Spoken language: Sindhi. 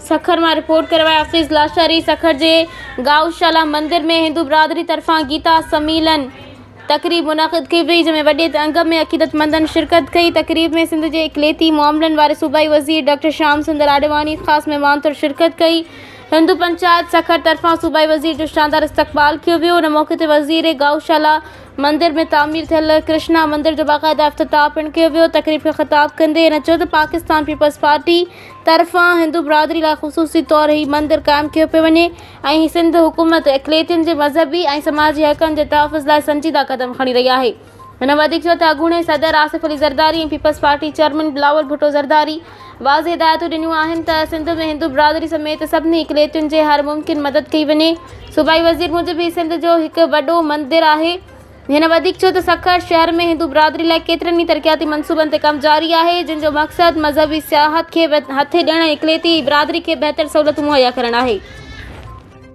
سکر مان رپورٽ ڪري رهيو آهي حفيظ لاشاري سکر جي گائوشالا مندر ۾ هندو برادري طرفان گيتا سميلن تقريب منعقد ڪئي وئي جنهن ۾ وڏي انگ ۾ عقيدتمندن شرڪت ڪئي تقريب ۾ سنڌ جي اقليتي معاملن واري صوبائي وزير ڊاڪٽر شيام سندر آڏواڻي خاص مهمان طور شرڪت ڪئي هندو پنچائت سکر طرفان صوبائي وزير جو شاندار استقبال ڪيو ويو ان موقعي تي وزير گائوشالا مندر ۾ تعمير ٿيل ڪرشنا مندر جو باقاعده افتتاح پڻ ڪيو ويو. تقريب کي خطاب ڪندي هن چيو ته پاڪستان پيپلز پارٽي طرفان هندو برادري لاء خصوصي طور هي مندر قائم ڪيو پيو وڃي ۽ سنڌ حڪومت اقليتين جي مذهبي ۽ سماجي حقن جي تحفظ لاء سنجيده قدم کڻي رهي آهي. هن وڌيڪ چيو ته اڳوڻي صدر Asif Ali Zardari ۽ peoples party chairman Bilawal Bhutto Zardari واضح هدايتون ڏنيون آهن ته سنڌ ۾ هندو برادري سميت سڀني اقليتين جي هر ممڪن مدد ڪئي وڃي. صوبائي وزير موجب هي سنڌ جو هڪ وڏو مندر آهي. هن وڌيڪ چيو ته سکر شهر ۾ هندو برادري لاء ڪيترن ئي ترقياتي منصوبن تي ڪم جاري آهي جن جو مقصد مذهبي سياحت کي هٿي ڏيڻ ۽ اقليتي برادري کي بهتر سهولتون مهيا ڪرڻ آهي.